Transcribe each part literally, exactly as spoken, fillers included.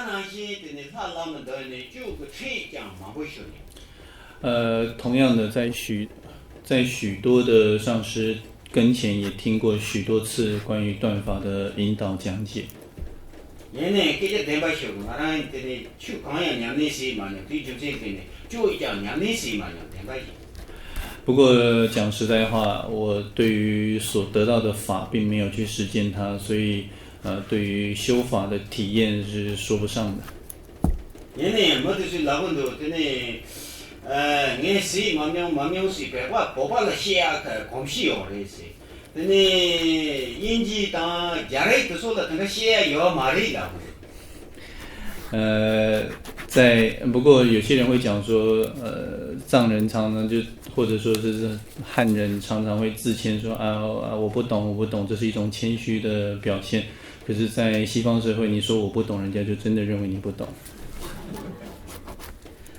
ནང་བཞིན་དེ་ནས་ལྷ་བླ་མ་འདི་ནས་གཅོད་ཀྱི་ཁྲིད་ཀྱང་མང་པོ་ཞུ་ནས། 呃，同样的，在许在许多的上师跟前也听过许多次关于断法的引导讲解。 ཡིན་ནའི་སྐད་ཆ་བདེན་པ་ཞུ། ང་རང་དེ་ནས་ཆོས་གང་ཡང་ཉམས་ལེན་བྱས་མ་མྱོང་། དེའི་རྒྱུ་མཚན་དེ་ནས་གཅོད་ཀྱང་ཉམས་ལེན་བྱས་མ་མྱོང་། བདེན་པ་ཡིན། 不过讲实在话，我对于所得到的法并没有去实践它，所以呃，对于修法的体验是说不上的。 ཡིན་ནའི་མི་དེ་ཚོས་ལབ་གི་འདུག་དེ་ནས་ཨ་ངས་བྱས་མ་མྱོང་མ་མྱོང་ཟེར་བོད་པ་བོད་པ་ལ་བཤད་ཡག་གི་གོམས་གཤིས་ཡོད་རེད་ཟེར། དེ་ནས་དབྱིན་ཇི་དང་རྒྱ་རིགས་དེ་ཚོ་ལ་དེ་འདྲ་བཤད་ཡག་ཡོད་མ་རེད་ལབ་གི་འདུག 呃，在不过有些人会讲说，呃，藏人常常就或者说是汉人常常会自谦说啊啊我不懂我不懂，这是一种谦虚的表现。可是，在西方社会，你说我不懂，人家就真的认为你不懂。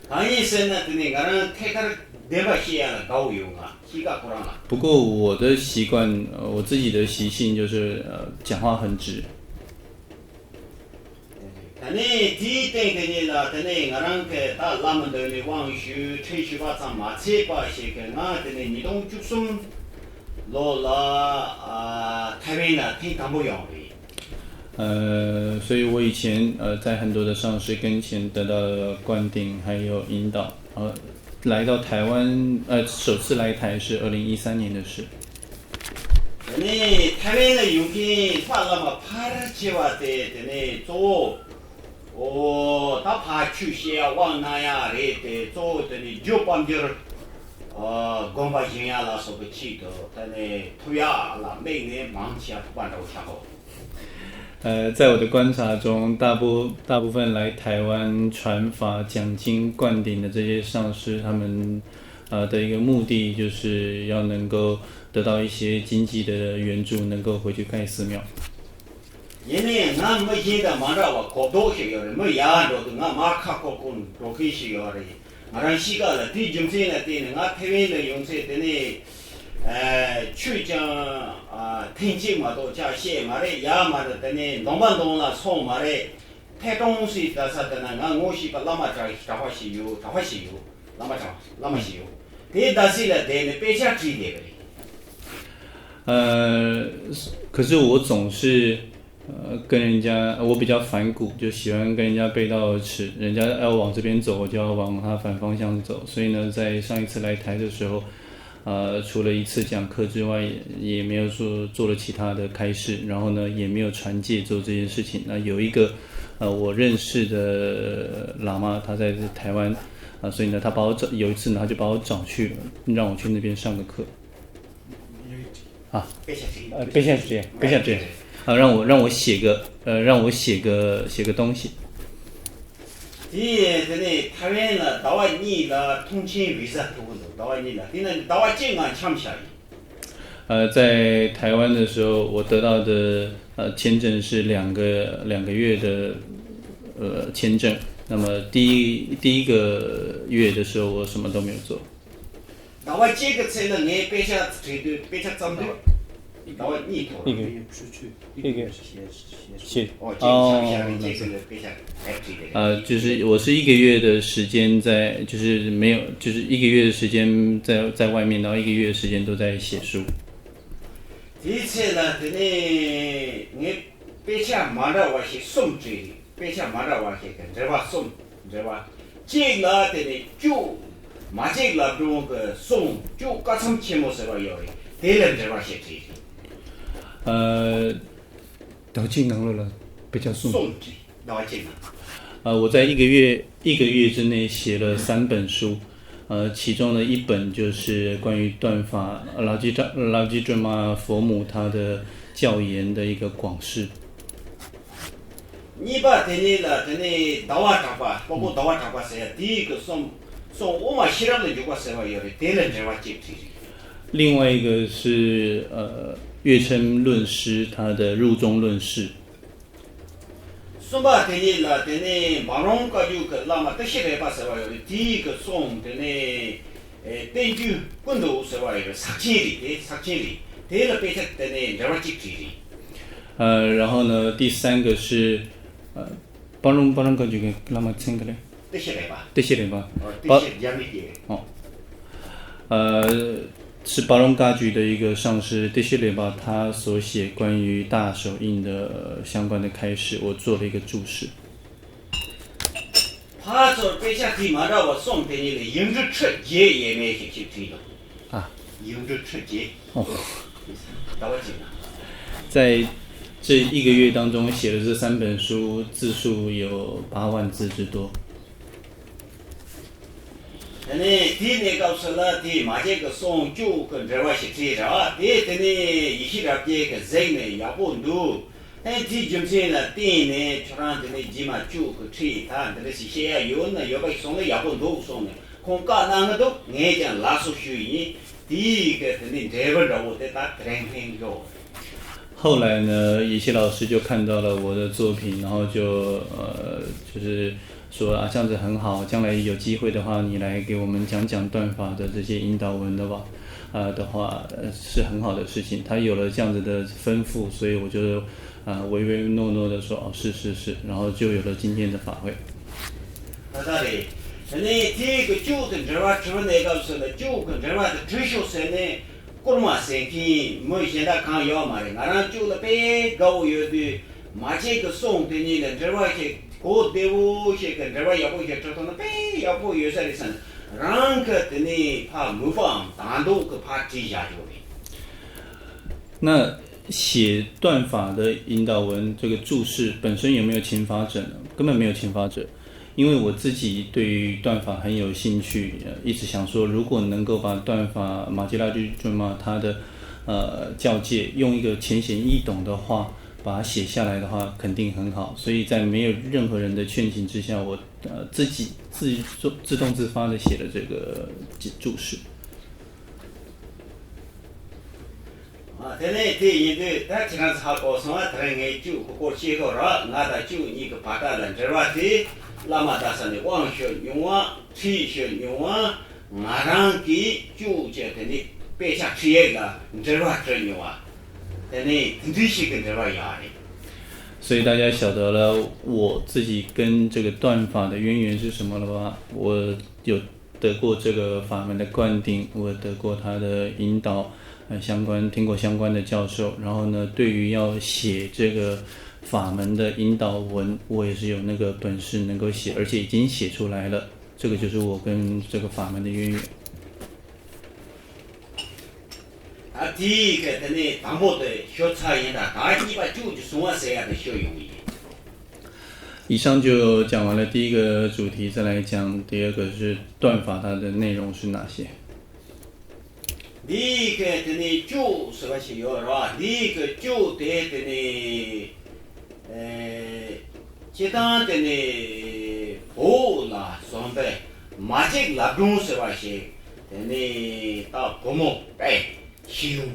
གང་ཡིན་ཟེར་ན་དེ་ནས་ང་རང་ཐད་ཀར་བདེན་པ་བཤད་ཡག་ལ་དགའ་བོ་ཡོད། ང་གཤིས་ཀ་ཁོ་རང་ལ། 不过我的习惯，呃，我自己的习性就是，呃，讲话很直。 ད་ནི་དེའི་སྟེང་དེ་ཉིད་ལ་དེ་ནས་ང་རང་གི་ད་བླ་མ་འདི་ནས་དབང་ཞུས་ཁྲིད་ཞུས་པ་ཙམ་མ་ཚད་པ་ཞིག་གི་ང་དེ་ནས་ཉིས་སྟོང་བཅུ་གསུམ་ལོ་ལ་ཨ་ཐའེ་ཝན་ལ་ཐེངས་དང་པོ་ཡོང་རེད། 呃，所以我以前呃在很多的上师跟前得到了灌顶，还有引导。呃，来到台湾，呃，首次来台是二零一三年的事。 དེ་ནས་ཐའེ་ཝན་ལ་ཡོང་མཁན་ལྷ་བླ་མ་ཕལ་ཆེ་བ་དེ་དེ་ནས་གཙོ་བོ་ཨོ་ད་ཕར་ཆོས་བཤད་ཡག་དབང་གནང་ཡག་རེད་དེ། གཙོ་བོ་དེ་ནས་རྒྱུ་དཔལ་འབྱོར་ཨོ་སྒོམ་པ་སྦྱིན་ཡག་ལ་སོགས་པའི་ཆེད་དུ་དེ་ནས་ཐོབ་ཡག་ལ་དམིགས་ནས་མང་ཆེ་བ་ཐོབ་པ་འདྲ་བོ་ཆགས་གོ། 呃，在我的观察中，大部大部分来台湾传法、讲经、灌顶的这些上师，他们呃的一个目的，就是要能够得到一些经济的援助，能够回去盖寺庙。 ཡིན་ནའི་ང་མི་གཞན་དང་མ་འདྲ་བ་གོ་ལྡོག་ཞིག་ཡོད་རེད། མི་ཡག་འགྲོ་དུས་ང་མར་ཁ་ཁོར་ཁོར་འགྲོ་མཁན་ཞིག་ཡོད་རེད། ང་རང་གཤིས་ཀ་ལ་དེའི་རྒྱུ་མཚན་ལ་བརྟེན་ནས་ང་ཐའེ་ཝན་ལ་ཡོང་ཚེ་དེ་ནས་ཨ་ཆོས་ཀྱང་ཨ་ཐེངས་གཅིག་མ་གཏོགས་ཅང་བཤད་མ་རེད། ཡག་མ་རེད། དེ་ནས་འདོན་པ་འདོན་ལ་སོང་མ་རེད། ཐད་གཏོང་སྲིད་ད་ས་དེ་ན་ང་ངོ་ཤེས་པ་བླ་མ་གྲྭ་གྲྭ་པ་ཞིག་ཡོད། གྲྭ་པ་ཞིག་ཡོད། བླ་མ་གྲྭ་བླ་མ་ཞིག་ཡོད། དེའི་ཟླ་ཚེས་ལ་བསྡད་ནས་དཔེ་ཆ་བྲིས་བསྡད་པ་རེད། 呃，可是我总是呃，跟人家，我比较反骨，就喜欢跟人家背道而驰。人家要往这边走，我就要往他反方向走。所以呢，在上一次来台的时候，呃，除了一次讲课之外，也也没有说做了其他的开示，然后呢，也没有传戒做这件事情。那有一个，呃，我认识的喇嘛，他在台湾，啊、所以呢，他把我找，有一次呢，他就把我找去，让我去那边上个课。啊，呃，背下去，背下去，啊，让我让我写个，呃，让我写个写个东西。 དེ་དེ་ནས་ཐའེ་ཝན་ལ་ཟླ་བ་གཉིས་ལ་ཐོངས་མཆན་བི་ཟ་ཐོབ་གི་འདུག་ཟླ་བ་གཉིས་ལ། དེ་ནས་ཟླ་བ་གཅིག་ང་འཁྱམས་བཞག་ཡིན། 呃，在台湾的时候，我得到的呃签证是两个两个月的呃签证。那么第一第一个月的时候，我什么都没有做。 ཟླ་བ་གཅིག་གི་ཚེ་ལ་ངས་དཔེ་ཆ་བྲིས་དུས། དཔེ་ཆ་བརྩམས་དུས་ཟླ་བ་གཉིས་ཐོག་རེད། 一个月，是，哦，这个上下的这个，这个，哎，这个，呃，就是我是一个月的时间在，就是没有，就是一个月的时间在在外面，然后一个月的时间都在写书。 དེའི་ཚེ་ལ་དེ་ནས་ངས་དཔེ་ཆ་མ་འདྲ་བ་ཞིག་གསུམ་བྲིས་རེད། དཔེ་ཆ་མ་འདྲ་བ་ཞིག་གི་འགྲེལ་པ་གསུམ། འགྲེལ་པ་གཅིག་ལ་དེ་ནས་བཅུ་མ་གཅིག་ལབ་སྒྲུང་གི་གསུང་བཅུ་བཀའ་མཚམས་ཆེན་མོ་ཟེར་བ་ཡོད་རེད། དེ་ལ་འགྲེལ་པ་ཞིག་བྲིས་རེད། 呃，ཟླ་གཅིག་ནང་ལོགས་ལ་དཔེ་ཆ་གསུམ། གསུམ་བྲིས། ཟླ་བ་གཅིག་ནང་། 呃，我在一个月一个月之内写了三本书，呃，其中的一本就是关于断法，老吉扎老吉卓玛佛母她的教言的一个广释。 གཉིས་པ་དེ་ནས་ལ་དེ་ནས་ཟླ་བ་གྲགས་པ། དཔའ་བོ་ཟླ་བ་གྲགས་པ་ཟེར་ཡ་དེའི་གི་གསུང་གསུང་དབུ་མ་ཤེས་རབ་ལ་འཇུག་པ་ཟེར་བ་ཡོད་རེད། དེ་ལ་འགྲེལ་པ་གཅིག་བྲིས་རེད། 另外一个是呃月称论师他的入中论释。 གསུམ་པ་དེ་ཉིད་ལ་དེ་ནས་འབའ་རོང་བཀའ་བརྒྱུད་ཀྱི་བླ་མ་ཏི་ཤྲི་རས་པ་ཟེར་བ་ཡོད་རེད། དེའི་གི་གསུང་དེ་ནས་ཨེ་བསྟན་བཅོས་ཀུན་ཏུ་ཟེར་བ་ཡོད་རེད། ཕྱག་ཆེན་རེད། དེ་ཕྱག་ཆེན་རེད། དེ་ལ་དཔེ་ཆ་དེ་ནས་འགྲེལ་པ་གཅིག་བྲིས་རེད། 呃，然后呢，第三个是，呃， པར་ལུང་པར་ལུང་བཀའ་བརྒྱུད་ཀྱི་བླ་མ་མཚན་ག་རེ། ཏི་ཤྲི་ལེགས་པ། ཏི་ཤྲི་ལེགས་པ། ཨོ། ཏི་པ་ཤྲི་རྒྱ་མི་སྐད། ཨོ། 呃，是巴隆嘎居的一个上师 ཏི་ཤྲི་ལེགས་པ 他所写关于大手印的相关的开示，我做了一个注释。 ཕར་ཚུར་དཔེ་ཆ་དེ་མ་འདྲ་བ་གསུམ་དེ་གཉིས་ལ་ཡིག་འབྲུ་ཁྲི་བརྒྱད་ཡས་མས་ཤིག་ཅིག་བྲིས་འདུག་ཨ། ཡིག་འབྲུ་ཁྲི་བརྒྱད། ཨོ། ཟླ་བ་གཅིག་ན། 在这一个月当中写了这三本书，字数有八万字之多。 དེ་ནས་དེའི་གནས་སྐབས་སུ་ལ་དེའི་མ་ཅིག་གི་གསུང་བཅུག་གི་འགྲེལ་བ་ཞིག་བྲིས་ར་བ་དེ། དེ་ནས་ཡེ་ཤེས་རབ་རྒྱས་ཀྱིས་གཟིགས་ནས་ཡག་པོ་འདུག་ཨེ་དེའི་རྒྱུ་མཚན་ལ་བརྟེན་ནས་ཁྱོད་རང་དེ་ནས་རྗེས་མ་བཅུག་གི་ཁྲིད་ད་འདི་འདྲ་ཞིག་བཤད་ཡ་ཡོད་ན་ཡོད་པ་ཞིག་གསུངས་ནས་ཡག་པོ་འདུག་གསུངས་ནས་ཁོང་བཀའ་གནང་གི་འདུག་ངས་ཀྱང་ལགས་སོ་ཞུས་ཡིན། དེའི་གི་དེ་ནས་འབྲས་བུ་འདྲ་བོ་དེ་ད་དེ་རིང་སླེབས་འགྲོ། 后来呢，野溪老师就看到了我的作品，然后就呃，就是说啊，这样子很好，将来有机会的话，你来给我们讲讲断法的这些引导文的吧，呃的话，呃是很好的事情。他有了这样子的吩咐，所以我就呃唯唯诺诺的说，哦，是是是，然后就有了今天的法会。 ད་ལྟ་རེད། དེ་ནས་དེའི་གི་བཅུག་དེ་འགྲེལ་བ་བྲིས་པ་ནས་སྐབས་སུ་ལ་བཅུག་གི་འགྲེལ་བ་དེ་བྲིས་ཤོག་ཟེར་ནས་བསྐུར་མ་ཟེར་མཁན་མི་གཞན་དག་གང་ཡོད་མ་རེད། ང་རང་བཅུག་ལ་དཔེ་དགའ་བོ་ཡོད་དུས་མ་ཅིག་གི་གསུང་དེ་གཉིས་ལ་འགྲེལ་བ་ཞིག་གོ་བདེ་བོ་ཞིག་གི་འགྲེལ་བ་ཡག་པོ་ཞིག་བྲིས་ཐུབ་ན་དཔེ་ཡག་པོ་ཡོད་ས་རེད་བསམ་ནས་རང་གི་དེ་ནས་ཕར་མོས་པའམ་དང་འདོད་གི་ཕར་བྲིས་བཞག་རྒྱུ་རེད། 那写断法的引导文这个注释本身有没有请法者呢？根本没有请法者，因为我自己对于断法很有兴趣，呃，一直想说，如果能够把断法马吉拉居尊嘛他的呃教诫用一个浅显易懂的话，把它写下来的话，肯定很好。所以在没有任何人的劝请之下，我呃自己自自动自发的写了这个注释。 ཨ། དེ་ནས་དེ་ཡིན་དུས་ད་ཁྱེད་རང་ཚོ་ཧ་གོ་སོང་ཨ། དེ་རིང་ངས་བཅུག་གི་སྐོར་བཤད་ཀྱི་ཡོད་རེད། ང་དང་བཅུག་གཉིས་ཀྱི་བར་ཐག་ལ་འབྲེལ་བ་དེ་བླ་མ་དག་ས་ནས་དབང་ཞུས་མྱོང་བ། ཁྲིད་ཞུས་མྱོང་བ། ང་རང་གིས་བཅུག་བྱས་དེ་ནས་དཔེ་ཆ་ཁྲིད་ཡས་ལ་འབྲེལ་བ་བྱས་མྱོང་བ། དེ་ནས་དེ་འདྲ་ཞིག་གི་འབྲེལ་བ་ཡོད་རེད། 所以大家晓得了，我自己跟这个断法的渊源是什么了吧？我有得过这个法门的灌顶，我得过他的引导，呃，相关，听过相关的教授。然后呢，对于要写这个法门的引导文，我也是有那个本事能够写，而且已经写出来了。这个就是我跟这个法门的渊源。 ད་དེའི་གི་དེ་ནས་དང་པོ་དེ་ཤོད་ཚར་ཡིན། ད་ད་གཉིས་པ་བཅུག་གི་གསུང་བ་ཟེར་ཡ་དེ་ཤོད་ཡོང་གི་ཡིན། 以上就讲完了第一个主题，再来讲第二个是断法，它的内容是哪些？ འདིའི་གི་དེ་ནས་བཅུག་ཟེར་བ་ཞིག་ཡོད་རེད་བ། འདིའི་གི་བཅུག་དེ་དེ་ནས་ཨེ། སྤྱིར་བཏང་དེ་ནས་བོད་ལ་བཟོ་འདྲ་མ་ཅིག་ལབ་སྒྲོན་ཟེར་བ་ཞིག་དེ་ནས་ད་བུ་མོ་དཔེ་ཤེས་ཡོན་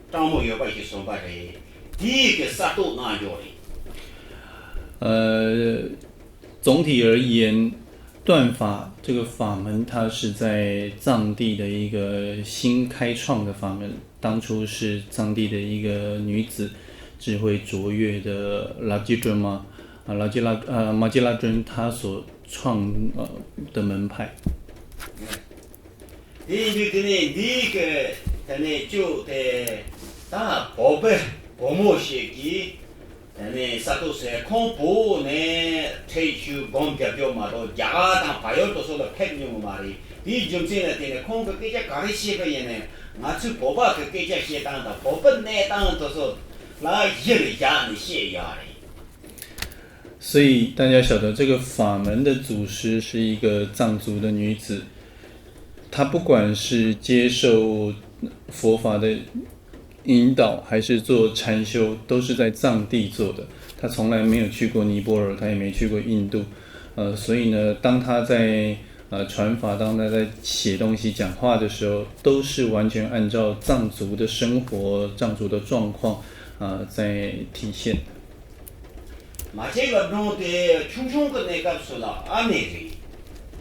སྤྲང་མོ་ཡོད་པ་ཞིག་བཟོ་འདྲ་རེད། དེའི་གི་གསར་གཏོད་གནང་རྒྱུ་རེད། 呃，总体而言，断法这个法门，它是在藏地的一个新开创的法门。当初是藏地的一个女子，智慧卓越的拉吉尊嘛，啊，拉吉拉，呃，马吉拉尊她所创，呃，的门派。 དེ་ཡིན་དུས་དེ་ནས་འདིའི་གི་དེ་ནས་བཅུག་དེ་ད་བོད་པའི་བུ་མོ་ཞིག་གིས་དེ་ནས་ས་ཐོག་ཟེར་ཁོང་བོད་ནས་ཁྲིད་ཞུས་སྒོམ་རྒྱབ་སྐྱོར་མ་གཏོགས་རྒྱ་གར་དང་བལ་ཡུལ་དུ་སོགས་ལ་ཕེབས་མྱོང་གི་མ་རེད། དེའི་རྒྱུ་མཚན་ལ་བརྟེན་ནས་ཁོང་གི་སྐད་ཆ་ག་རེ་བཤད་པ་ཡིན་ནའང་ང་ཚོའི་བོད་པ་གི་སྐད་ཆ་བཤད་སྟངས་དང་བོད་པའི་གནས་སྟངས་དུ་སོགས་ལ་གཞིར་བཞག་ནས་བཤད་ཡོད་རེད། 所以大家晓得，这个法门的祖师是一个藏族的女子，她不管是接受佛法的引导，还是做禅修，都是在藏地做的。她从来没有去过尼泊尔，她也没去过印度。呃，所以呢，当她在呃传法，当她在写东西、讲话的时候，都是完全按照藏族的生活、藏族的状况，呃，在体现。 མ་ཅིག་ལབ་སྒྲོན་དེ་ཆུང་ཆུང་གི་གནས་སྐབས་སུ་ལ་ཨ་ནེ་རེད།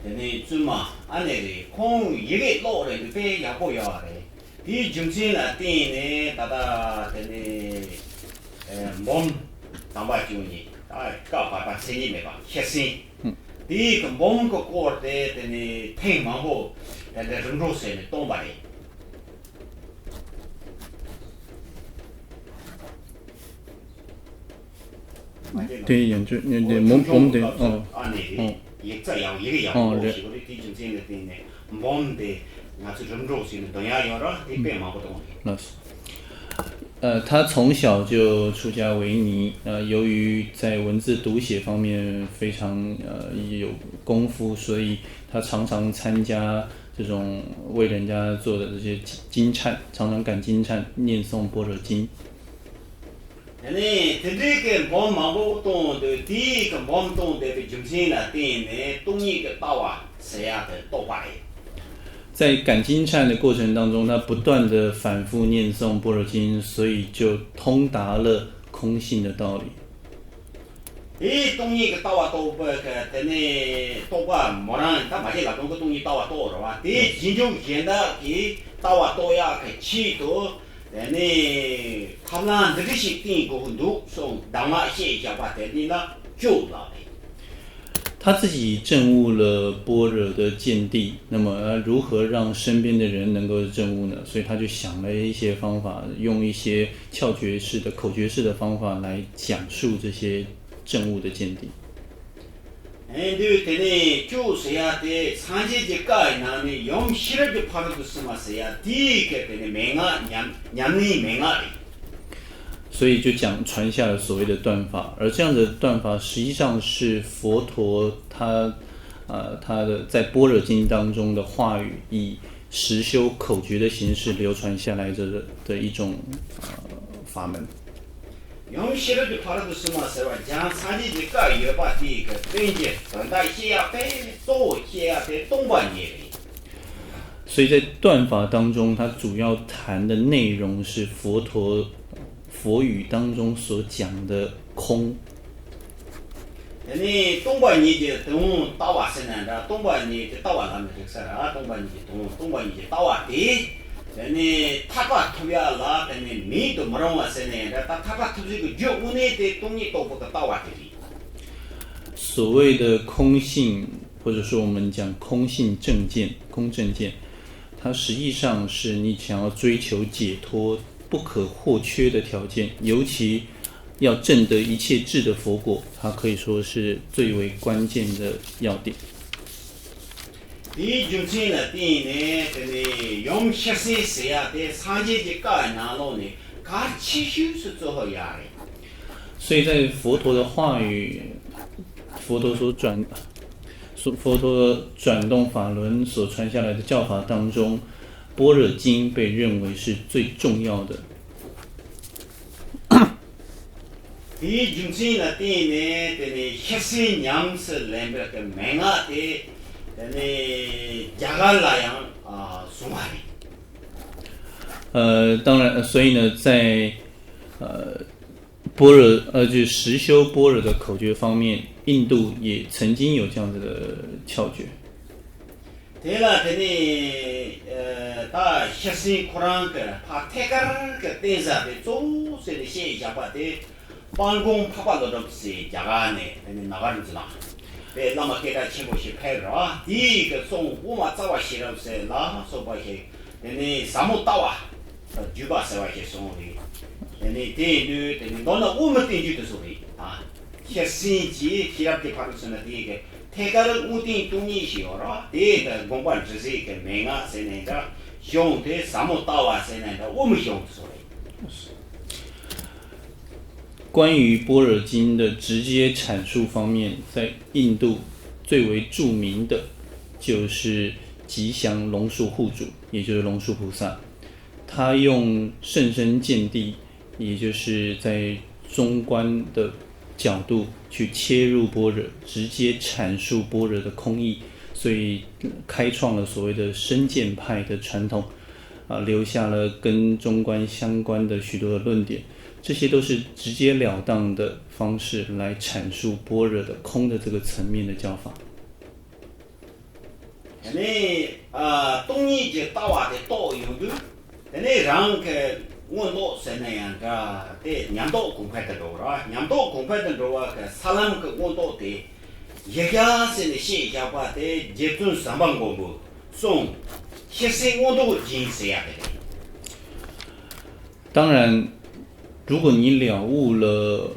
དེ་ནས་བཙུན་མ་ཨ་ནེ་རེད། ཁོང་ཡི་གེ་ཀློག་རེད་འདུག་དཔེ་ཡག་པོ་ཡོད་རེད། དེའི་རྒྱུ་མཚན་ལ་བརྟེན་ནས་ད་ལྟ་དེ་ནས་ཨེ་འབུམ་དམ་པ་བཅུ་གཉིས། ད་ ཨ། བཀའ་བར་པ་མཚན་ཉིད་མེད་པ་ཤེར་ཕྱིན། ཧུམ། དེའི་གི་འབུམ་གྱི་སྐོར་དེ་དེ་ནས་ཐེངས་མང་པོ་དེ་འདྲ་རིམ་གྲོ་བྱས་ནས་བཏོན་པ་རེད། དེ་ཡན་ཆོད་ཉན་དེ་འབུམ་འབུམ་དེ། ཨོ། ཨ་ནི་རེད། ཨོ། ཡིག་རྩ་ཡག་ཡི་གེ་ཡག་ཨོ་པོ་རེད། ཞིག་རེད། དེའི་རྒྱུ་མཚན་ལ་བརྟེན་ནས་འབུམ་དེ་ང་ཚོས་རིམ་གྲོ་བྱས་ནས་འདོན་ཡག་ཡོད་ར། དེ་དཔེ་མང་པོ་གཏོང་རེད། ལགས་སོ། 呃，他从小就出家为尼，呃，由于在文字读写方面非常，呃，有功夫，所以他常常参加这种为人家做的这些金金忏，常常赶金忏，念诵般若经。 དེ་ནས་དེ་འདྲའི་གི་འབུམ་མང་པོ་བཏོན་འདུག་དེའི་གི་འབུམ་བཏོན་བསྡད་པའི་རྒྱུ་མཚན་ལ་བརྟེན་ནས་སྟོང་ཉིད་ཀྱི་ལྟ་བ་ཟེར་ཡག་དེ་རྟོགས་པ་རེད། 在赶金忏的过程当中，他不断的反复念诵般若经，所以就通达了空性的道理。 དེའི་སྟོང་ཉིད་ཀྱི་ལྟ་བ་རྟོགས་པ་གི་དེ་ནས་རྟོགས་པ་མོ་རང་ད་མ་བྱས་ལ་དོན་གྱི་སྟོང་ཉིད་ལྟ་བ་རྟོགས་རེད་བ། དེའི་རྗེས་འཇུག་གཞན་དག་གི་ལྟ་བ་རྟོགས་ཡག་གི་ཆེད་དུ་དེ་ནས་ཐབས་ལམ་འདི་འདྲ་ཞིག་བསྟེན་དགོས་ཀྱི་འདུག་གསུངས་གདམས་ངག་བཤད་བཞག་པ་དེ་འདི་ལ་བཅུ་ལབ་རེད། 他自己证悟了般若的见地，那么，呃，如何让身边的人能够证悟呢？所以他就想了一些方法，用一些窍诀式的、口诀式的方法来讲述这些证悟的见地。 ཨེ་འདུག་དེ་ནས་བཅུ་ཟེར་ཡག་དེ་སངས་རྒྱས་ཀྱི་བཀའ་ཡི་ནང་ནས་ཡུམ་ཤེས་རབ་ཀྱི་ཕ་རོལ་ཏུ་སོང་བ་ཟེར་ཡག་དེའི་གི་དེ་ནས་མན་ངག་ཉམས་ཉམས་ལེན་མན་ངག་རེད། 所以就讲传下了所谓的断法，而这样的断法实际上是佛陀他，呃，他的在般若经当中的话语，以实修口诀的形式流传下来的的一种，呃，法门。 ཡུམ་ཤེས་རབ་ཀྱི་ཕ་རོལ་ཏུ་སོང་བ་ཟེར་བ་ཀྱང་སངས་རྒྱས་ཀྱི་བཀའ་ཡོད་པ་དེའི་གི་དོན་གྱི་དོན་དག་བཤད་ཡག་དེ་གཙོ་བོ་བཤད་ཡག་དེ་སྟོང་པ་ཉིད་རེད། 所以在断法当中，它主要谈的内容是佛陀佛语当中所讲的空。 དེ་ནས་སྟོང་པ་ཉིད་ཀྱི་དོན་ལྟ་བ་ཟེར་ན་འདྲ། སྟོང་པ་ཉིད་ཀྱི་ལྟ་བ་ལ་ནི་རིག་ས་ར། སྟོང་པ་ཉིད་ཀྱི་དོན། སྟོང་པ་ཉིད་ཀྱི་ལྟ་བ་དེ་དེ་ནས་ཐར་པ་ཐོབ་ཡག་ལ་དེ་ནས་མེད་དུ་མི་རུང་བ་ཟེར་ན་འདྲ། ད་ཐར་པ་ཐོབ་ཟིག་གི་རྒྱུ་དངོས་གནས་དེ་སྟོང་ཉིད་རྟོགས་པ་གི་ལྟ་བ་དེ་རེད། 所谓的空性，或者说我们讲空性正见、空正见，它实际上是你想要追求解脱不可或缺的条件，尤其要证得一切智的佛果，它可以说是最为关键的要点。 དེའི་རྒྱུ་མཚན་ལ་བརྟེན་ནས་དེ་ནས་ཡུམ་ཤེར་ཕྱིན་ཟེར་ཡག་དེ་སངས་རྒྱས་ཀྱི་བཀའ་ནང་ལོགས་ནས་གལ་ཆེ་ཤོས་སུ་བརྩི་ཧོ་ཡག་རེད། 所以在佛陀的话语，佛陀所转，所佛陀转动法轮所传下来的教法当中，般若经被认为是最重要的。 དེའི་རྒྱུ་མཚན་ལ་བརྟེན་ནས་དེ་ནས་ཤེར་ཕྱིན་ཉམས་སུ་ལེན་པའི་གི་མན་ངག་དེ་དེ་ནས་རྒྱ་གར་ལ་ཡང་ཨ་བྱུང་བ་རེད། 呃，当然，呃所以呢，在呃般若，呃，就实修般若的口诀方面，印度也曾经有这样子的窍诀。 དེ་ལ་དེ་ནས་ཨ་ད་ཤེར་ཕྱིན་ཁོ་རང་གི་ཕ་ཐད་ཀར་གི་བསྟན་ས་དེ་གཙོ་བོ་ཟེར་ནས་བཤད་བཞག་པ་དེ། དཔལ་མགོན་འཕགས་པ་ཀླུ་སྒྲུབ་ཟེར་རྒྱ་གར་ནས་དེ་ནས་ནཱ་ག་ར་འཛིན་ལ་དེ་བླ་མ་སྐད་གྲགས་ཆེན་པོ་ཞིག་ཕེབས་ར། དེའི་གི་གསུང་དབུ་མ་རྩ་བ་ཤེས་རབ་ཟེར་ལ་སོགས་པ་ཞིག་དེ་ནས་ཟབ་མོ་ལྟ་བ་བརྒྱུད་པ་ཟེར་བ་ཞིག་གསུངས་རེད། དེ་ནས་དེ་ཡིན་དུས་དེ་ནས་མདོར་ན་དབུ་མའི་བསྟན་བཅོས་དེ་ཚོ་རེད། ཨ་ཤེར་ཕྱིན་གྱི་ཤེས་རབ་ཀྱི་ཕ་རོལ་ཏུ་སོང་ན་དེའི་གི་ཐད་ཀར་དབུ་རྟེན་སྟོང་ཉིད་ཞིག་ཡོད་ར། དེ་ཡི་གི་དགོངས་པ་འདྲི་ཟེར་གི་མན་ངག་ཟེར་ནས་འདྲ། གཞུང་དེ་ཟབ་མོ་ལྟ་བ་ཟེར་ནས་འདྲ། དབུ་མའི་གཞུང་དེ་ཚོ་རེད། 关于般若经的直接阐述方面，在印度最为著名的就是吉祥龙树护主，也就是龙树菩萨。他用甚深见地，也就是在中观的角度去切入般若，直接阐述般若的空义，所以开创了所谓的深见派的传统。 啊，留下了跟中观相关的许多的论点，这些都是直截了当的方式来阐述般若的空的这个层面的教法。 དེ་ནས་ཨ་སྟོང་ཉིད་ཀྱི་ལྟ་བ་དེ་རྟོགས་ཡོང་དུས། དེ་ནས་རང་གི་ མངོན་རྟོགས་ཟེར་ན་ཡང་འདྲ། དེ་ཉམས་རྟོགས་གོང་འཕེལ་དུ་འགྲོ་བ་ར། ཉམས་རྟོགས་གོང་འཕེལ་དུ་འགྲོ་བ་གི་ས་ལམ་གི་མངོན་རྟོགས་དེ་ཡི་གེ་ཟེར་ནས་བཤད་བཞག་པ་དེ་རྗེ་བཙུན་བྱམས་པ་མགོན་པོ་གསུངས། ཤེར་ཕྱིན་མངོན་རྟོགས་ཡིན་ཟེར་ཡ་དེ་རེད། 当然，如果你了悟了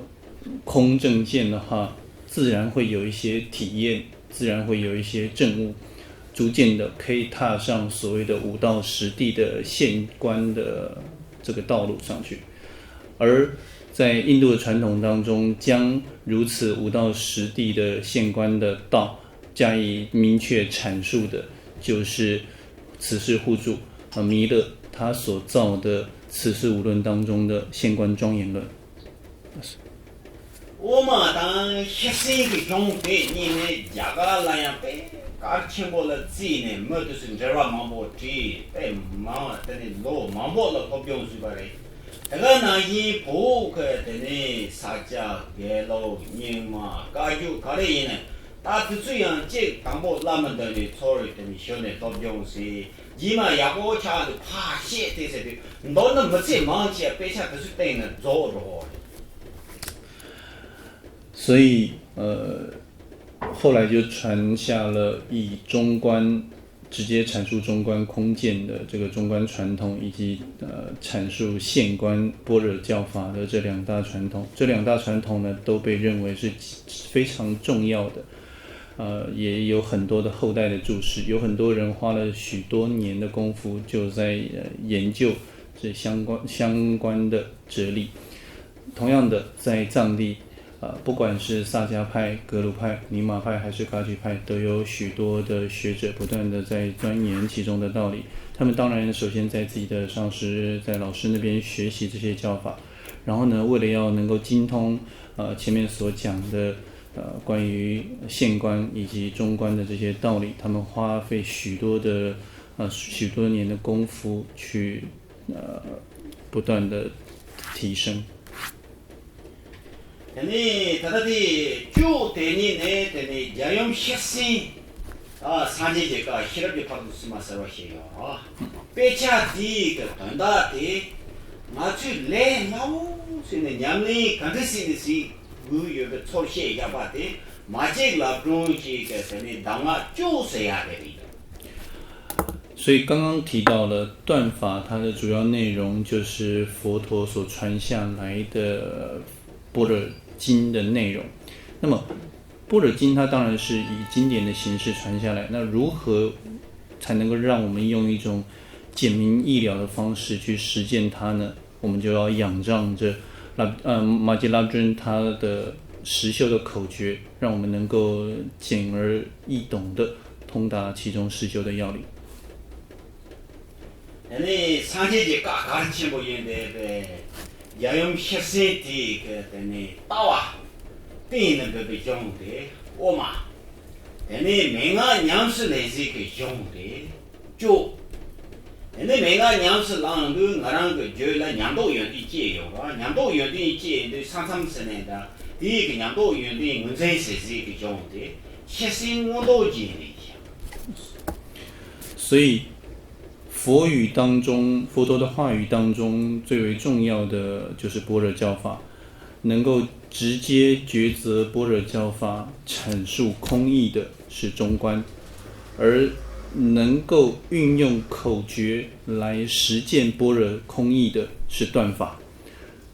空正见的话，自然会有一些体验，自然会有一些证悟，逐渐的可以踏上所谓的五道十地的现观的这个道路上去。而在印度的传统当中，将如此五道十地的现观的道加以明确阐述的，就是此世护主啊弥勒他所造的《此世无论》当中的现观庄严论。 དབུ་མ་དང་ཤེར་ཕྱིན་གྱི་གཞུང་དེ་གཉིས་ནི་རྒྱ་གར་ལ་ཡང་དཔེ་གལ་ཆེན་པོ་ལ་བརྩིས་ནས་མི་དེ་ཚོས་འགྲེལ་པ་མང་པོ་བྲིས། དཔེ་མང་བ་དེ་ནི་ལོ་མང་པོ་ལ་སློབ་སྦྱོང་བྱས་པ་རེད། དེ་ག་ནང་བཞིན་བོད་ཀྱི་དེ་ནི་ས་སྐྱ་དགེ་ལུགས་རྙིང་མ་བཀའ་བརྒྱུད་ག་རེ་ཡིན་ནའང་ད་དེ་ཚོ་ཡང་གཅིག་དང་པོ་བླ་མ་འདི་ནས་ཚུར་དེ་ནི་ཞུ་ནས་སློབ་སྦྱོང་བྱས། རྗེས་མ་ཡག་པོ་ཆགས་འདུག་ཕར་བཤད་དེ་ཟེར་དུས་མདོར་ན་མི་ཚེ་མང་ཆེ་བ་དཔེ་ཆ་དེ་ཚོའི་སྟེང་ནས་རྫོགས་འགྲོ་གི་རེད། 所以呃，后来就传下了以中观直接阐述中观空见的这个中观传统，以及呃阐述现观般若教法的这两大传统。这两大传统呢，都被认为是非常重要的。呃，也有很多的后代的注释，有很多人花了许多年的功夫，就在呃研究这相关相关的哲理。同样的，在藏地，呃，不管是萨迦派、格鲁派、宁玛派还是噶举派，都有许多的学者不断的在钻研其中的道理。他们当然首先在自己的上师、在老师那边学习这些教法，然后呢，为了要能够精通呃前面所讲的呃关于现观以及中观的这些道理，他们花费许多的呃许多年的功夫去呃不断的提升。 དེ་ནས་ད་ལྟ་དེ་ཅོག་དེ་ཉིད་ནས་དེ་ནས་རྒྱལ་ཡུམ་ཤེར་ཕྱིན། ཨ་སངས་རྒྱས་ཀྱི་བཀའ་ཤེས་རབ་ཀྱི་ཕ་རོལ་ཏུ་ཕྱིན་པ་ཟེར་བ་ཞིག་ཡོད། དཔེ་ཆ་འདིའི་གི་དོན་དག་དེ་ང་ཚོས་ལས་སླ་བོ་བྱས་ནས་ཉམས་ལེན་ག་འདྲ་བྱས་ནས་བྱེད་དགོས་ཡོད་པའི་ཚུལ་བཤད་བཞག་པ་དེ་མ་གཅིག་ལབ་སྒྲོན་ཞིག་གི་དེ་ནས་གདམས་ངག་ཅོག་ཟེར་ཡ་དེ་རེད། 所以刚刚提到了断法，它的主要内容就是佛陀所传下来的般若经的内容。那么，般若经它当然是以经典的形式传下来，那如何才能够让我们用一种简明易了的方式去实践它呢？我们就要仰仗着拉呃马吉拉尊他的实修的口诀，让我们能够简而易懂的通达其中实修的要领。 དེ་ནས་སངས་རྒྱས་ཀྱི་བཀའ་གལ་ཆེན་པོ་ཡིན་པའི་རྒྱལ་ཡུམ་ཤེར་ཕྱིན་དེའི་གི་དེ་ནས་ལྟ་བ་གཏན་ནས་འབེབས་པའི་གཞུང་དེ་དབུ་མ། དེ་ནས་མན་ངག་ཉམས་སུ་ལེན་ཚུལ་གྱི་གཞུང་དེ་ཅོག་དེ་ནས་མན་ངག་ཉམས་སུ་བླངས་དུས་ང་རང་གི་རྒྱུད་ལ་ཉམས་རྟོགས་ཡོན་ཏན་སྐྱེས་ཡོད་པ། ཉམས་རྟོགས་ཡོན་ཏན་སྐྱེས་ཡིན་དུས་ས་མཚམས་ཟེར་ནས་འདྲ། དེའི་གི་ཉམས་རྟོགས་ཡོན་ཏན་ངོས་འཛིན་བྱེད་ཚུལ་གྱི་གཞུང་དེ་ཤེར་ཕྱིན་མངོན་རྟོགས་རྒྱན་རེད། 所以，佛语当中，佛陀的话语当中最为重要的就是般若教法，能够直接抉择般若教法阐述空义的是中观，而能够运用口诀来实践般若空义的是断法。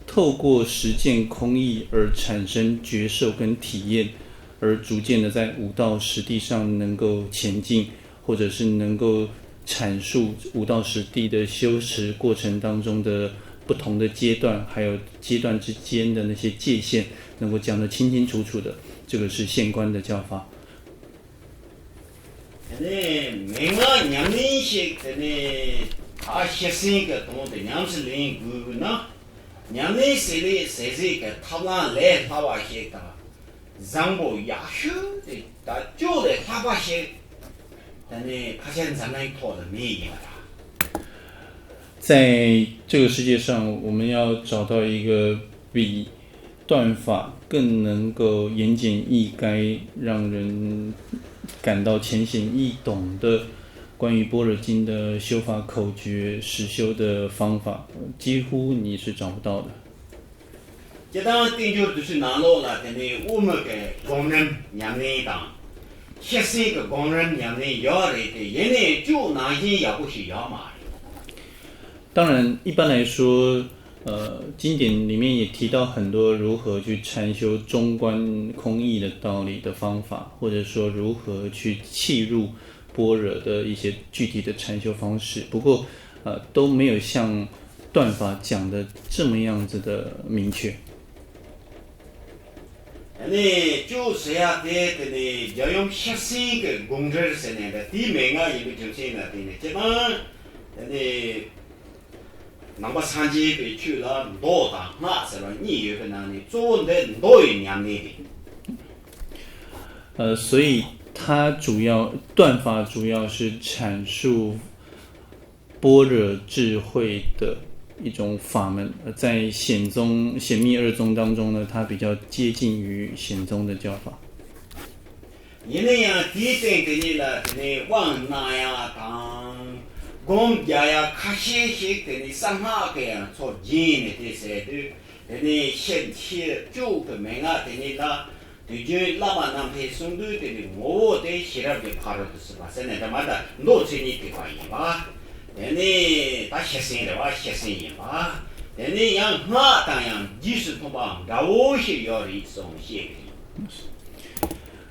透过实践空义而产生觉受跟体验，而逐渐的在五道实地上能够前进，或者是能够阐述五道实地的修持过程当中的不同的阶段，还有阶段之间的那些界限，能够讲得清清楚楚的，这个是现观的教法。 དེ་ནས་མན་ངག་ཉམས་ལེན་ཞིག་དེ་ནས་ད་ཤེར་ཕྱིན་གྱི་དོན་དེ་ཉམས་སུ་ལེན་དགོས་ན། ཉམས་ལེན་བྱེད་ལས་ཟེར་ཟིག་གི་ཐབས་ལམ་ལས་སླ་བ་ཞིག་དང་། བཟང་པོ་ཡག་ཤོས་དེ་ད་ཅོག་ལས་ལྷག་པ་ཞིག་དེ་ནས་ཕལ་ཆེར་འཛམ་གླིང་ཐོག་ལ་མེད་ཡིན་པ་རེད། 在这个世界上，我们要找到一个比断法更能够言简意赅，让人感到浅显易懂的关于般若经的修法口诀实修的方法，几乎你是找不到的。 སྤྱིར་བཏང་བསྟན་འགྱུར་དེ་ཚོའི་ནང་ལོགས་ལ་དེ་ནས་དབུ་མའི་གི་སྒོམ་རིམ་ཉམས་ལེན་དང་། ཤེར་སེང་གི་སྒོམ་རིམ་ཉམས་ལེན་ཡོད་རེད་དེ། ཡིན་ནའི་ཅུང་ནང་བཞིན་ཡག་པོ་ཞིག་ཡོད་མ་རེད། 当然，一般来说，呃，经典里面也提到很多如何去禅修中观空意的道理的方法，或者说如何去契入般若的一些具体的禅修方式。不过，呃，都没有像断法讲的这么样子的明确。 ཨ་ནི་ཅུང་ཟེར་ཡ་དེ་དེ་ནི་རྒྱལ་ཡུམ་ཤེར་སེང་གི་དགོངས་འགྲེལ་ཟེར་ནས་འདི་དེའི་མན་ངག་ཡིན་པའི་རྒྱུ་མཚན་ལ་བརྟེན་ནས། སྤྱིར་བཏང་དེ་ནི་ནང་པ་སངས་རྒྱས་པའི་ཆོས་ལ་མདོ་དང་སྔགས་ཟེར་བ་གཉིས་ཡོད་པའི་ནང་ནས་གཙོ་བོ་འདི་མདོ་ཡི་ཉམས་ལེན་རེད། 呃，所以它主要断法主要是阐述般若智慧的一种法门，呃在显宗、显密二宗当中呢，它比较接近于显宗的教法。 ཡིན་ན་ཡང་དེའི་སྟེང་དེ་ཉིད་ལ་དེ་ནས་དབང་གནང་ཡ་དང་། སྒོམ་རྒྱག་ཡ་ཁ་ཤས་ཤིག་དེ་ནས་གསང་སྔགས་ཀྱི་ཡང་ཚོགས་རྒྱན་ནས་དེ་ཟེར་དུས། དེ་ནས་ཤེར་ཕྱིན་བཅུ་གི་མན་ངག་དེ་ཉིད་ལ། དུས་རྒྱུན་བླ་མ་རྣམ་འཕེལ་གསུང་དུས་དེ་ནི་ངོ་བོ་དེ་ཤེས་རབ་ཀྱི་ཕ་རོལ་ཏུ་ཕྱིན་པ་ཟེར་ནས། འདྲ་མ་འདྲ་མདོ་མཚན་ཉིད་ཐེག་པ་ཡིན་པ། དེ་ནི་ད་ཤེར་སེང་རེད་བ། ཤེར་སེང་ཡིན་པ། དེ་ནི་ཡང་སྔགས་དང་ཡང་རྗེས་སུ་མཐུན་པའམ་འདྲ་བོ་ཞིག་ཡོད་རེད་གསུངས་བཤད་ཀྱི་ཡིན།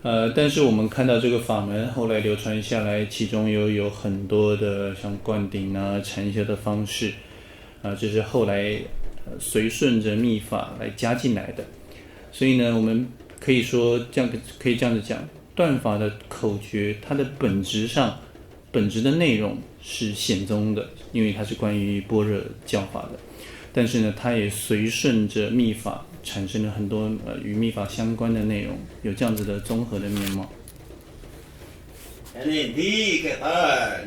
呃，但是我们看到这个法门后来流传下来，其中又有很多的像灌顶啊、禅修的方式，啊，这是后来，呃，随顺着密法来加进来的。所以呢，我们可以说这样，可以这样子讲，断法的口诀，它的本质上，本质的内容是显宗的，因为它是关于般若教法的。但是呢，它也随顺着密法产生了很多，呃，与密法相关的内容，有这样子的综合的面貌。 ཨ་ནི་འདི་གི་ད་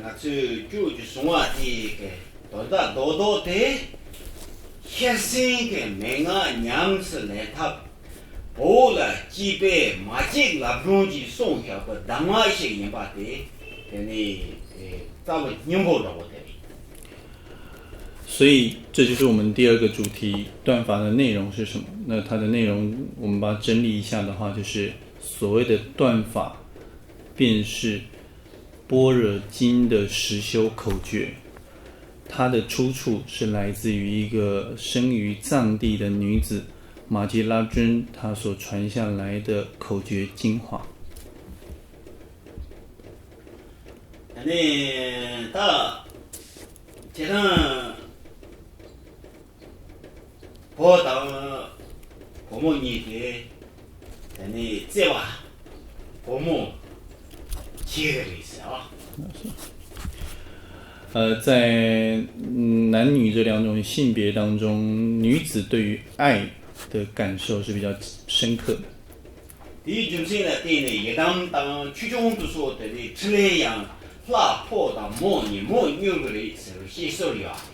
ང་ཚོས་ཅུང་ཅིག་གསུང་བ་དེ་གི་དོན་དག་རྡོག་རྡོག་དེ། ཤེར་སེང་གི་མན་ངག་ཉམས་སུ་ལེན་ཐབས། བོད་ལ་སྐྱེས་པའི་མ་གཅིག་ལབ་སྒྲོན་གྱིས་གསུངས་བཞག་པའི་གདམས་ངག་ཞིག་ཡིན་པ་དེ། དེ་ནི་རྩ་བའི་སྙིང་པོ་འདྲ་བོ་དེ་རེད། 所以这就是我们第二个主题，断法的内容是什么？那它的内容，我们把它整理一下的话，就是所谓的断法，便是般若经的实修口诀。它的出处是来自于一个生于藏地的女子马吉拉尊，她所传下来的口诀精华。 ཨ་ནི་ད་ཁྱེད་རང་བུ་དང་བུ་མོ་གཉིས་དེ། ཨ་ནི་བརྩེ་བ་བུ་མོ་བྱེད་ཀྱི་རེད་ཟེར་བ། 呃，在嗯男女这两种性别当中，女子对于爱的感受是比较深刻的。 དེའི་རྒྱུ་མཚན་ལ་བརྟེན་ནས་ཡི་དམ་དང་ཆོས་སྐྱོང་དུ་སོགས་དེ་ནས་ཕྲིན་ལས་ཡང་ལྷ་ཕོ་དང་མོ་གཉིས་མོ་མྱུར་གི་རེད་ཟེར་བའི་བཤད་སྲོལ་ཡོད་པ་རེད།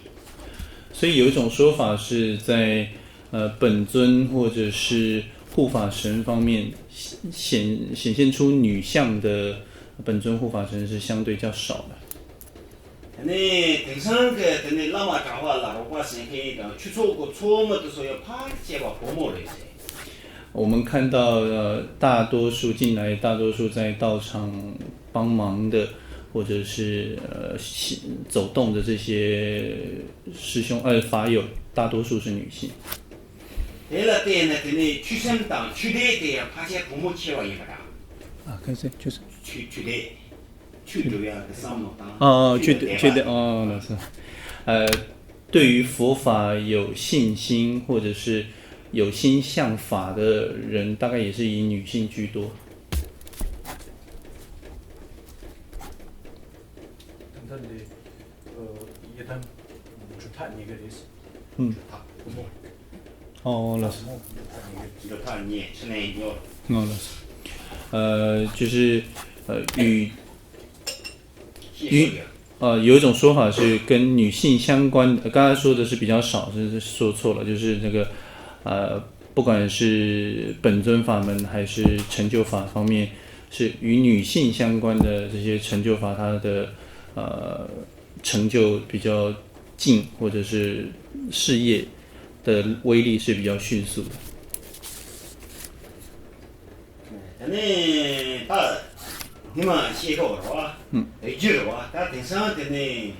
所以有一种说法是在，呃，本尊或者是护法神方面，显，显现出女相的本尊护法神是相对较少的。 དེ་ནས་དེང་སང་གི་དེ་ནས་བླ་མ་གྲྭ་པ་ལ་རོགས་པ་བྱེད་མཁན་དང་ཆོས་ཚོགས་ཀྱི་ཚོགས་མི་དེ་ཚོ་ཡང་ཕལ་ཆེ་བ་བུ་མོ་རེད་ཟེར། 我们看到，呃，大多数进来，大多数在道场帮忙的，或者是，呃，行，走动的这些师兄，呃，法友，大多数是女性。 དེ་ལ་བརྟེན་ནས་དེ་ནས་ཆོས་སེམས་དང་ཆོས་སྡེ་དེ་ཡང་ཕལ་ཆེར་བུ་མོ་ཆེ་བ་ཡིན་པ་འདྲ། 啊，可以，就是 ཆོས་ཆོས་སྡེ། ཆོས་སྒྲུབ་ཡག་གི་བསམ་བློ་དང་哦，哦，ཆོས་སྡེ་ཆོས་སྡེ་ཆོས་སྡེ་ཨ། 哦，老师。呃，对于佛法有信心或者是有心向法的人，大概也是以女性居多。 ད་ལྟ་འདི་ཡི་དམ་འབྲུག་ཐག་ཉེ་གི་རེད། ཨུམ། འབྲུག་ཐག་བུ་མོ། ཨོ་ལགས་སོ། འབྲུག་ཐག་ཉེ་གི། འབྲུག་ཐག་ཉེ་ཕྲིན་ལས་ཉོ། ཨོ་ལགས་སོ། 呃，就是，呃，与 因为，呃，有一种说法是跟女性相关的，刚才说的是比较少，是说错了，就是那个，呃，不管是本尊法门还是成就法方面，是与女性相关的这些成就法，它的，呃，成就比较近，或者是事业的威力是比较迅速的。དེ་ནས་ད་ཉི་མ་ཤེས་ཁོ་རོ། ཨུམ། རེ་རྒྱུ་རོ། ད་དེང་སང་དེ་ནས་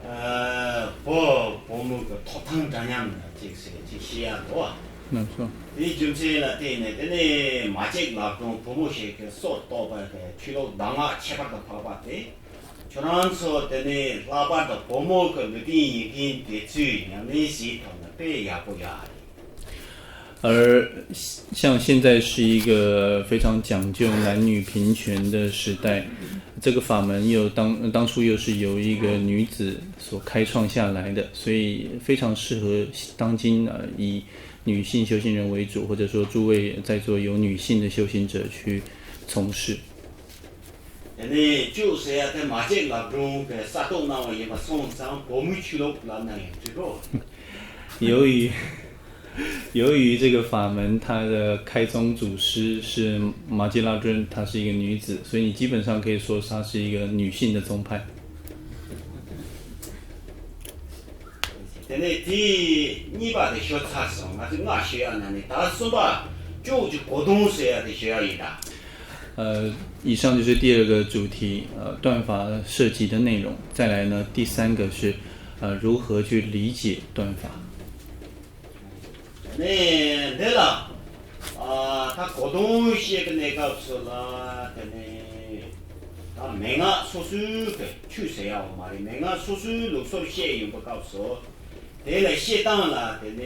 ཨ་བོ་བུ་མོ་གི་ཐོབ་ཐང་འདྲ་མཉམ་ཅིག་ཟེར་ཅིག་ཤེས་ཡ་འདུག་བ། ལགས་སོ། དེའི་རྒྱུ་མཚན་ལ་བརྟེན་ནས་དེ་ནས་མ་གཅིག་ལབ་དུས་བུ་མོ་ཞིག་གི་སྲོལ་གཏོད་པ་གི་ཆོས་ལུགས་གདམས་ངག་ཁྱད་པར་དུ་འཕགས་པ་དེ། ཁྱོད་རང་ཚོ་དེ་ནས་ལྷག་པར་དུ་བུ་མོ་གི་ལུས་རྟེན་ཡིན་མཁན་དེ་ཚོས་ཉམས་ལེན་བྱས་ཐུབ་ན་དཔེ་ཡག་པོ་ཡོད་རེད། 而像现在是一个非常讲究男女平权的时代，这个法门又当当初又是由一个女子所开创下来的，所以非常适合当今呃以女性修行人为主，或者说诸位在座有女性的修行者去从事。 དེ་ནས་ཅུ་ཟེར་ཡ་དེ་མ་གཅིག་ལབ་སྒྲུང་གི་གསར་གཏོད་གནང་བ་ཡིན་པ་སོང་ཙང་བོད་མིའི་ཆོས་ལུགས་ལབ་ན་ཡང་འགྲིག་གོ། 由于由于这个法门，它的开宗祖师是马吉拉尊，她是一个女子，所以你基本上可以说她是一个女性的宗派。 དེ་ནས་དེའི་གཉིས་པ་དེ་ཤོད་ཚར་སོང་། ང་ཚོས་ལྔ་ཤོད་ཡ་ན་ནི་ད་གསུམ་པ་ཅོག་གི་གོ་དོན་ཟེར་ཡ་དེ་ཤོད་ཡ་ཡིན་ད། 呃，以上就是第二个主题，呃，断法涉及的内容。再来呢，第三个是，呃，如何去理解断法。 ནས་འདི་ལ་ཨ་ད་གོ་དོན་བཤད་པའི་གནས་སྐབས་སུ་ལ་དེ་ནས་ད་མན་ངག་སོ་སོའི་གི་ཆོས་ཟེར་ཡག་མ་རེད། མན་ངག་སོ་སོའི་ལུགས་སྲོལ་བཤད་ཡོང་པའི་སྐབས་སུ་དེ་ལ་བཤད་སྟངས་ལ་དེ་ནས་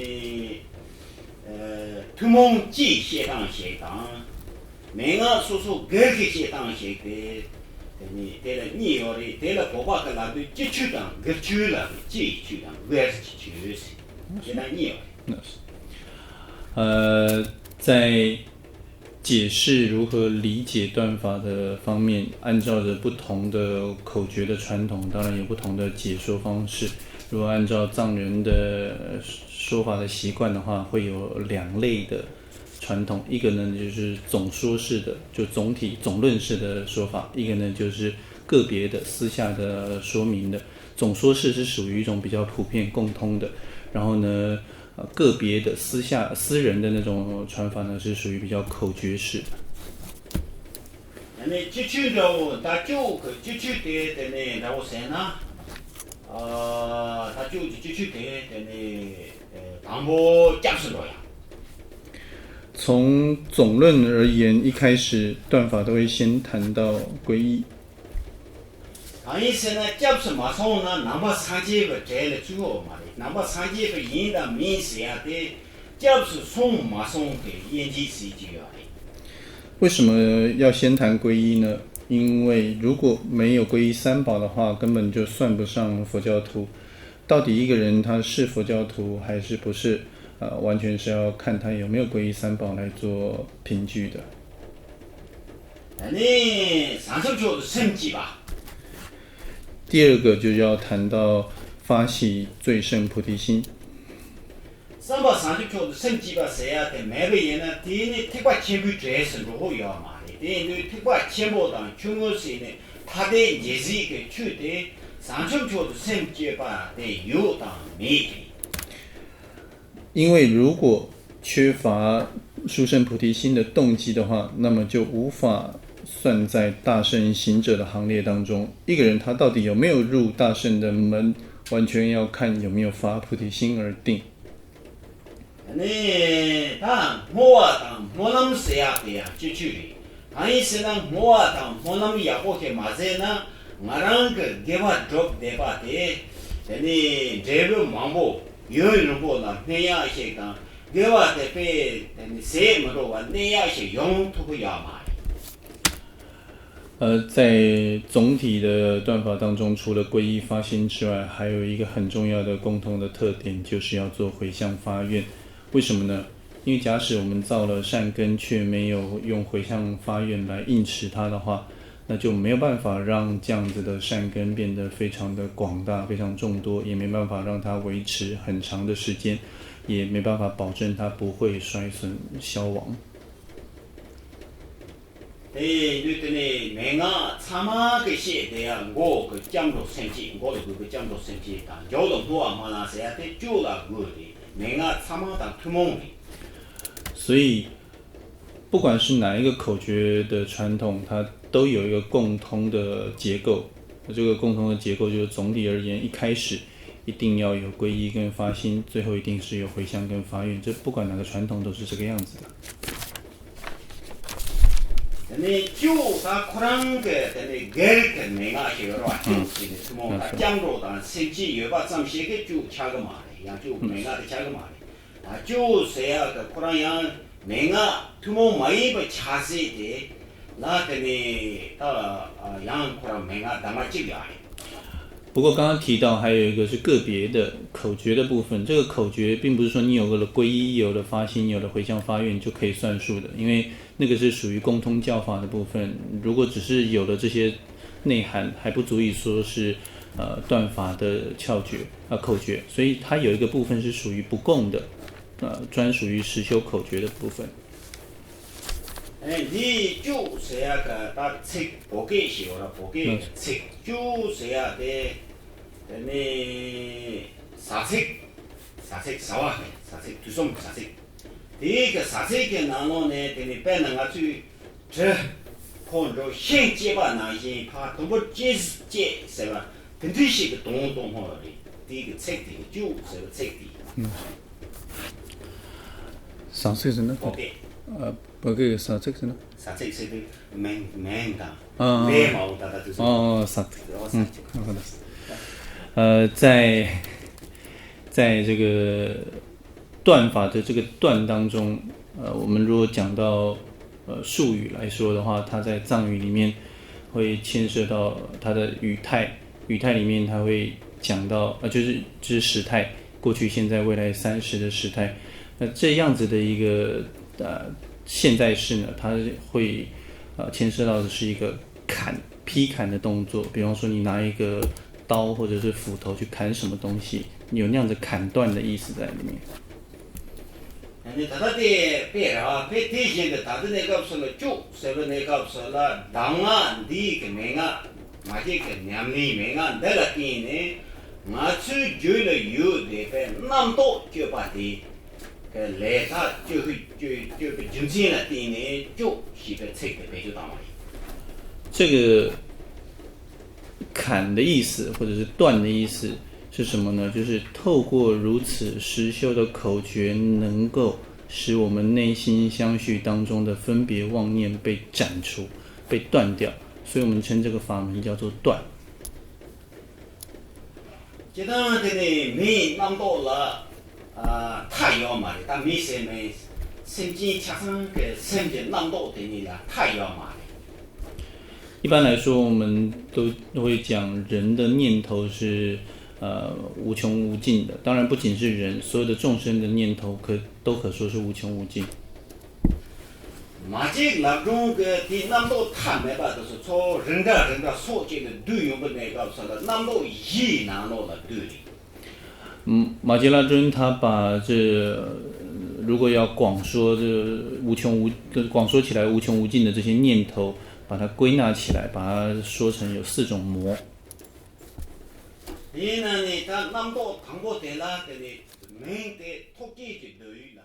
ཨ་ཐུན་མོང་སྤྱིའི་བཤད་སྟངས་ཤིག་དང་། མན་ངག་སོ་སོ་སྒེར་གྱི་བཤད་སྟངས་ཤིག་དེ། དེ་ནི་དེ་ལ་གཉིས་ཡོད་རེད། དེ་ལ་བོད་པ་གི་ལབ་དུས་སྤྱི་ཆོས་དང་སྒེར་ཆོས་ལབ་རེད། སྤྱི་ཡི་ཆོས་དང་སྒེར་གྱི་ཆོས་ཟེར། དེ་ལ་གཉིས་ཡོད་རེད། 呃，在解释如何理解断法的方面，按照着不同的口诀的传统，当然有不同的解说方式。如果按照藏人的说法的习惯的话，会有两类的传统，一个呢就是总说式的，就总体总论式的说法；一个呢就是个别的私下的说明的。总说式是属于一种比较普遍共通的，然后呢，呃，个别的私下私人的那种传法呢是属于比较口诀式的。 ཡང་ན་སྤྱི་ཆོས་འདྲ་བོ་ད་ཅོག་གི་སྤྱི་ཆོས་དེ་དེ་ནས་འདྲ་བོ་ཟེར་ན། ཨ་ད་ཅོག་གི་སྤྱི་ཆོས་དེ་དེ་ནས་དང་པོ་སྐྱབས་སུ་འགྲོ་ཡ། 从总论而言，一开始断法都会先谈到皈依。 གང་ཡིན་ཟེར་ན་སྐྱབས་སུ་མ་སོང་ན་ནང་པ་སངས་རྒྱས་པའི་གྲལ་ལ་ཚུད་ཡོད་མ་རེད། ནང་པ་སངས་རྒྱས་པ་ཡིན་དང་མིན་ཟེར་ཡ་དེ་སྐྱབས་སུ་སོང་མ་སོང་གི་དབྱེ་འབྱེད་ཟེར་གྱི་ཡོད་རེད། 为什么要先谈皈依呢？因为如果没有皈依三宝的话，根本就算不上佛教徒。到底一个人他是佛教徒还是不是，呃，完全是要看他有没有皈依三宝来做凭据的。 ད་ནི་བྱང་ཆུབ་མཆོག་ཏུ་སེམས་བསྐྱེད་པ། 第二个就是要谈到发起最胜菩提心。 བསམ་པ་བྱང་ཆུབ་མཆོག་ཏུ་སེམས་བསྐྱེད་པ་ཟེར་ཡ་དེ་མེད་པ་ཡིན་ན་དེ་ནི་ཐེག་པ་ཆེན་པོའི་གྲས་སུ་འགྲོ་གི་ཡོད་མ་རེད། དེ་ཡིན་དུས་ཐེག་པ་ཆེན་པོ་དང་ཆུང་ངུ་ཟེར་ནས་ཐ་དད་འབྱེད་ཚུལ་གྱི་ཆོས་དེ་བྱང་ཆུབ་མཆོག་ཏུ་སེམས་བསྐྱེད་པ་དེ་ཡོད་དང་མེད་ཀྱི། 因为如果缺乏殊胜菩提心的动机的话，那么就无法算在大乘行者的行列当中。一个人他到底有没有入大乘的门，完全要看有没有发菩提心而定。 ནི་ད་བསྔོ་བ་དང་སྨོན་ལམ་ཟེར་ཡག་དེ་ཡང་སྤྱི་ཆོས་རེད། གང་ཡིན་ཟེར་ན་བསྔོ་བ་དང་སྨོན་ལམ་ཡག་པོ་ཞིག་མ་བྱས་ན་ང་རང་གི་དགེ་བ་སྒྲུབ་བསྡད་པ་དེ་དེ་ནི་འབྲས་བུ་མང་པོ་ཡུན་རིང་པོ་ལ་སྨིན་ཡག་ཞིག་དང་དགེ་བ་དེ་དཔེ་དེ་ནི་ཟད་མི་འགྲོ་བ་གནས་ཡག་ཞིག་ཡོང་ཐུབ་ཀྱི་ཡོད་མ་རེད། 呃，在总体的断法当中，除了皈依发心之外，还有一个很重要的共同的特点，就是要做回向发愿。为什么呢？因为假使我们造了善根，却没有用回向发愿来应持它的话，那就没有办法让这样子的善根变得非常的广大、非常众多，也没办法让它维持很长的时间，也没办法保证它不会衰损消亡。དེ་ཡིན་དུས་དེ་ནས་མན་ངག་ཚང་མ་གི་བཤད་དེ་ཡང་མགོ་གི་སྐྱབས་འགྲོ་སེམས་བསྐྱེད། མགོ་ལ་དགོས་པའི་སྐྱབས་འགྲོ་སེམས་བསྐྱེད་དང་། མཇུག་ལ་བསྔོ་བ་སྨོན་ལམ་ཟེར་ཡ་དེ་བཅུ་ལ་དགོས་རེད། མན་ངག་ཚང་མ་དང་ཐུན་མོང་རེད།所以，不管是哪一个口诀的传统，它都有一个共通的结构。那这个共通的结构就是总体而言，一开始一定要有皈依跟发心，最后一定是有回向跟发愿。这不管哪个传统都是这个样子的。 དེ་ནས་བཅུ་ད་ཁོ་རང་གི་དེ་ནས་སྒེར་གྱི་མན་ངག་ཞིག་ཡོད་རེད་བ། བཅུ་ཟེར་ནས་ཐུན་མོང་ད་སྐྱབས་འགྲོ་དང་སེམས་བསྐྱེད་ཡོད་པ་ཙམ་ཞིག་གིས་བཅུ་ཆགས་ཀྱི་མ་རེད། ཡང་བཅུ་མན་ངག་དེ་ཆགས་ཀྱི་མ་རེད། ད་བཅུ་ཟེར་ཡག་གི་ཁོ་རང་ཡང་མན་ངག་ཐུན་མོང་མ་ཡིན་པ་ཆགས་སྲིད་དེ་ལ། དེ་ནས་ད་ཡང་ཁོ་རང་མན་ངག་གདམས་ངག་གཅིག་ཡོད་རེད། 不过刚刚提到还有一个是个别的口诀的部分，这个口诀并不是说你有了皈依、有了发心、有了回向发愿就可以算数的，因为那个是属于共通教法的部分。如果只是有了这些内涵，还不足以说是呃断法的窍诀啊、口诀，所以它有一个部分是属于不共的，呃，专属于实修口诀的部分。 ཨེ། འདི་བཅུ་ཟེར་ཡག་གི་ད་ཚིག་བོད་སྐད་ཞིག་ཡོད་ར། བོད་སྐད་ཀྱི་ཚིག་བཅུ་ཟེར་ཡག་དེ་དེ་ནི་ཟ་ཚིག་ཟ་ཚིག་ཟ་བ་ནི་ཟ་ཚིག་དུས་གསུམ་ཟ་ཚིག་དེའི་གི་ཟ་ཚིག་གི་ནང་ལོགས་ནས་དེ་ནི་དཔེར་ན་ང་ཚོས་གྲི་ཕོ་འགྲོ་ཤིང་བཅད་པ་ནང་བཞིན་ཕར་དུམ་བུར་བཅད་བཅད་ཟེར་བ་དེ་འདྲ་ཞིག་གི་དོན་དུ་སྨོས་པ་རེད། དེའི་གི་ཚིག་དེ་གི་བཅུ་ཟེར་བ་ཚིག་དེ། ཟ་ཚིག་ཟེར་ན། བོད་སྐད། ཨ། བོད་སྐད་ཀྱི་ཟ་ཚིག་ཟེར་ན། ཟ་ཚིག་ཟེར་དུས་མིང་མིང་དང་ཨ་ལས་མ་འོངས་ད་ལྟ་དུས་ཨ་ཨ་ཟ་ཚིག་ཨོ་ཟ་ཚིག་ཨ་ཨ་ཟ་ཚིག呃，在在这个断法的这个断当中，呃，我们如果讲到呃术语来说的话，它在藏语里面会牵涉到它的语态，语态里面它会讲到，呃，就是就是时态，过去、现在、未来三时的时态。那这样子的一个呃现在式呢，它会呃牵涉到的是一个砍、劈砍的动作，比方说你拿一个刀或者是斧头去砍什么东西，有那样子砍断的意思在里面。 ཨ་ནི་ད་ལྟ་དེ་དཔེ་ར་བ་དཔེ་དེ་བཞིན་དུ་ད་ལྟ་གནས་སྐབས་སུ་ལ་བཅུ་ཟེར་བའི་གནས་སྐབས་སུ་ལ་གདམས་ངག་འདིའི་གི་མན་ངག་མ་སྐྱེས་ཀྱི་ཉམས་ལེན་མན་ངག་འདི་ལ་བརྟེན་ནས་ང་ཚོའི་རྒྱུད་ལ་ཡོད་བསྡད་པའི་རྣམ་རྟོག་སྤྱོད་པ་དེ་གི་ལས་དག་སྤྱོད་ཤུགས་སྤྱོད་སྤྱོད་པའི་རྒྱུ་མཚན་ལ་བརྟེན་ནས་བཅུ་ཞེས་པའི་ཚིག་དེ་བེད་སྤྱོད་བཏང་བ་རེད། 这个 砍的意思，或者是断的意思是什么呢？就是透过如此实修的口诀，能够使我们内心相续当中的分别妄念被斩除、被断掉，所以我们称这个法门叫做断。 སྤྱིར་བཏང་དེ་ནི་མིའི་རྣམ་རྟོག་ལ་ཨ་མཐའ་ཡོད་མ་རེད། ད་མི་ཟེར་མིན་སེམས་ཅན་ཆ་ཚང་གི་སེམས་ཀྱི་རྣམ་རྟོག་དེ་གཉིས་ལ་མཐའ་ཡོད་མ་རེད། 一般来说，我们都都会讲人的念头是呃无穷无尽的。当然，不仅是人，所有的众生的念头可都可说是无穷无尽。 མ་གཅིག་ལབ་སྒྲུང་གི་དེའི་རྣམ་རྟོག་མཐའ་མེད་པ་དེ་ཚོ་ཚོ་རེ་འགའ་རེ་འགའ་སོགས་བྱས་ནས་བསྡུས་ཡོང་གི་གནས་སྐབས་སུ་ལ་རྣམ་རྟོག་བཞིའི་ནང་ལོགས་ལ་བསྡུས་རེད། 嗯，马杰拉尊他把这，如果要广说，这无穷无，广说起来无穷无尽的这些念头，把它归纳起来，把它说成有四种魔。 དེས་ན་ནི་ད་རྣམ་རྟོག་དང་པོ་དེ་ལ་དེ་ནི་མིང་དེ་ཐུགས་བསྐྱེད་ཀྱི་འདོད་ཡུལ་ལ།